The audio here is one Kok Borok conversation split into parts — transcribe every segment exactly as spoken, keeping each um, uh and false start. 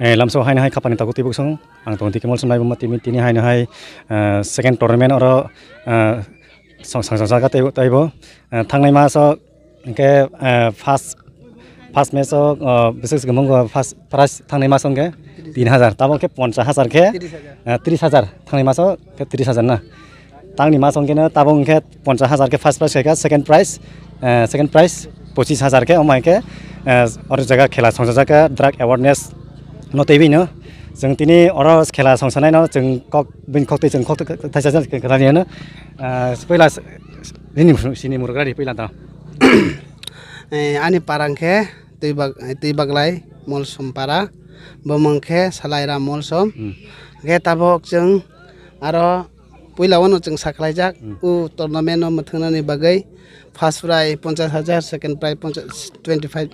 Eh, lamso haino hai khapani tago twi buksong. Ang tong twi kemol swnai bo tini, tini haino hai, eh, second tournament oro, eh, song, song, song, song, taibo, taibo. Eh, thangnai maso hwnkhe, eh, first, first match o, eh, bwswk se kwbangma first prize thangnai maso hwnkhe tin hajar, tabo hwnkhe ponchas hajar khe, tris hajar. Eh, tris hajar thangnai maso hwnkhe tris hajar na. Tangni maso hwnkhe no tabo hwnkhe ponchas hajar khe first prize khaikha, second prize, eh, second prize pochis hajar khe, omo hai khe, eh, oro jaga khela songchajak kha drug awareness no tei bini. Chwng tini oro khela songsanai no chwng kok bini kok twi chwng kok thaisa khe khela ni hino. Ah, puila s-, s-, nini sini murgra di puila da. Eh, ani parang khe twi bag-, twi baglai Molsom para, bumung khe Salaira Molsom. Hmm. Khe tabok chwng aro puila wano chwng sakhlaijak, hmm, o tournament no mwthwngnani bagwi first prize ponchas hajar, second prize ponchas, twenty five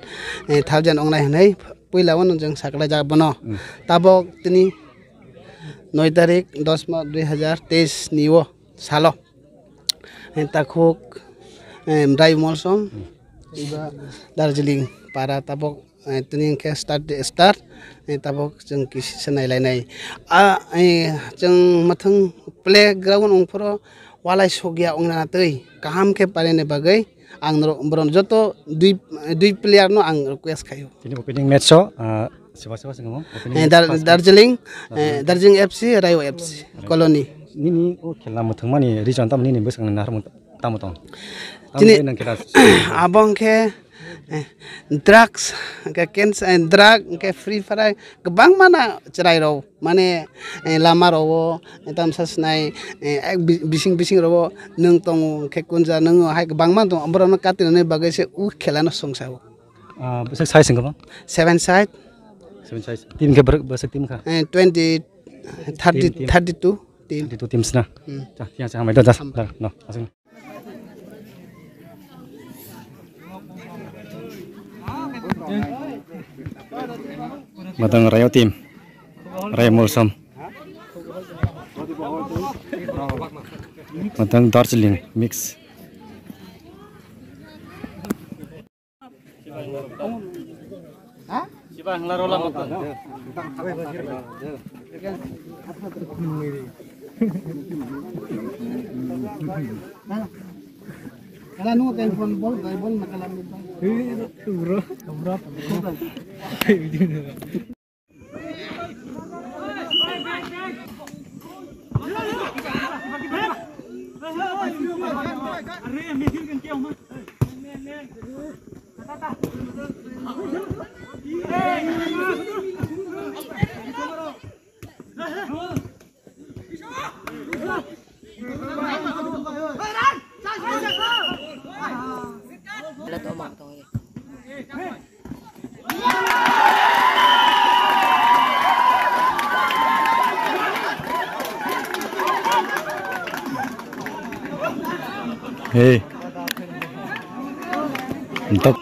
thousand wngnai hwnwi puila wano chwng sakhlaijak bono. Hmm. Tabok tini noi tarik dos ma dui hajar teis ni o salo. Eh, takhuk, eh, Rai Molsom, hmm, iba Darjeeling para tabok, eh, tini hwnkhe start de start, eh, tabok chwng kisi se nailainai. A, eh, chwng mwthwng playground wngphuru walai sokya wngnani twi kaham khe painani bagwi ang norok, borok joto dui, dui player no ang request khaio. Tini opening match o, ah, Siba, siba, siba, opening. Eh, Dar-, first. Darjeeling, eh, Darjeeling. Darjeeling F C, Rayo F C, Colony. Nini o khela mwthwngmani reason tamo nini bwskango naharmung tamo tong? Tamo tini bai nang khela abo hwnkhe, eh, drugs, hwnkhe cancer, eh, drug, hwnkhe Free Fire, kwbangma na chwrairok, mane, eh, lama rogo, eh, tamsa sinai, eh, ek bi-, bising bising rogo nwng tongo, hwnkhe kunja nwng hai kwbangma tong, borokno katinani bagwi se o khelano songsa o. Ah, bwswk size wngkha bang? Seven side. Seven size. Team khe bwrwk bwswk team kha? Eh, twenty, thirty, team, team. Thirty-two team. Thirty-two teams na? Hmm. Cha, cha, cha, hambai do, das, hambai. Dar, no, aswk. Matang Rayo team. Rayo Molsom. Matang Darjeeling mix. Hey. Mantap.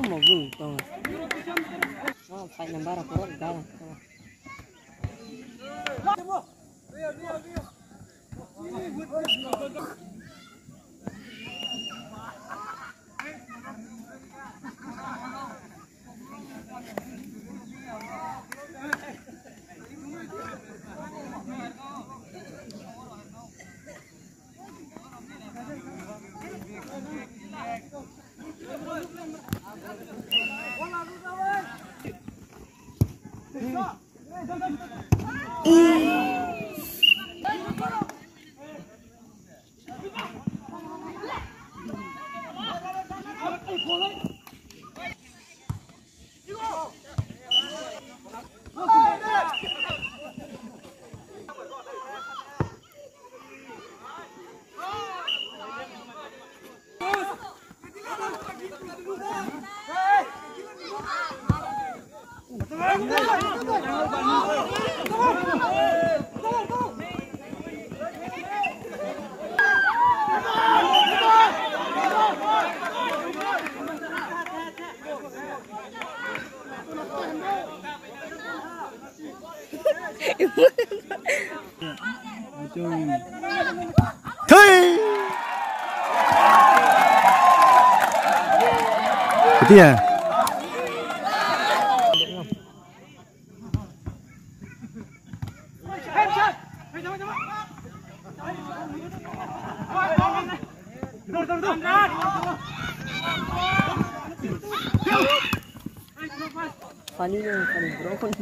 Mo bwrwi tongo. O, fight number rok kwrwk gana. Thwi! Ketia? Funny, funny, bro.